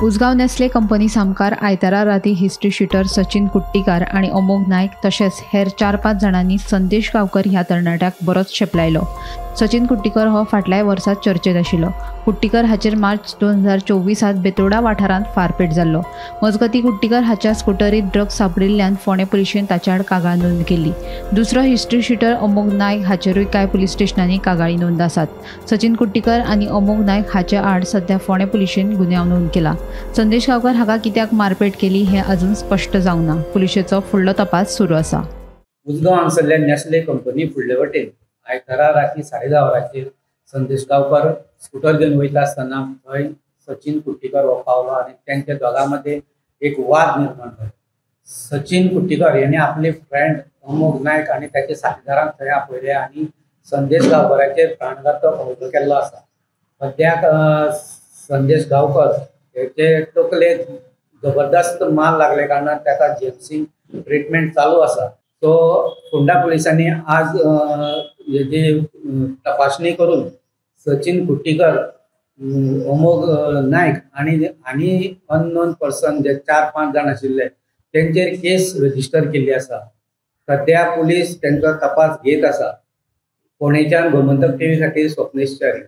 Ujgaon Nestle company सामकार आयतारा राती हिस्ट्री शिटर सचिन कुट्टीकार आनी अमोघ नायक तशेंच हेर 4-5 जाणांनी संदेश गांवकर ह्या तरणाट्याक बरोच शेपलायलो. सचिन कुट्टीकर हो फाटल्या वर्सात चर्चेत आशिल्लो. कुट्टीकर हाचेर मार्च 2024 बेतोडा वाठारांत फारपेट जाल्लो. मजगती कुट्टीकर हाच्या स्कुटरीत ड्रग्स सापडिल्ल्यान फोंडें पुलिशेन ताच्या आड कागाळ नोंद केली. दुसरो हिस्ट्री शिटर अमोघ नायक हाचेरूय कांय पुलीस स्टेशनांनी कागाळी नोंद आसात. सचिन कुट्टीकर आनी अमोघ नायक हाचे आड सध्या फोंडें पुलिशेन गुन्यांव नोंद केला. संदेश गांवकर हाका कित्याक मारपेट केली हें अजून स्पश्ट जावंक ना. पुलिशेचो फुडलो तपास सुरू आसा. उजगांव हांगसरल्या नेस्ले कंपनी फुडले वटेन आयतारा राती 10:30 वरांचेर संदेश गांवकर स्कुटर घेवन वयता आसतना थंय सचिन कुट्टीकर हो पावलो आनी तेंच्या दोगां मदें एक वाद निर्माण जालो. सचिन कुट्टीकर हेणे आपले फ्रेंड अमोघ नायक आनी ताच्या साथीदारांक थंय आपयले आनी संदेश गांवकराचेर प्राणघातक हल्लो केल्लो आसा. सद्याक संदेश गांवकर हेचे तकलेक जबरदस्त मार लागले कारणान ताका जीएमसी ट्रिटमेंट चालू आसा. सो फोंडा पुलिसांनी आज हेजी तपासणी करून सचिन कुट्टीकर, अमोघ नायक आनी आनी अननोन पर्सन जे 4-5 जाण आशिल्ले तेंचेर केस रजिस्टर केल्ली आसा. सद्या पुलीस तेंचो तपास घेत आसा. फोंडेच्यान गोमंतक टीव्ही खातीर स्वप्नेश च्यारी.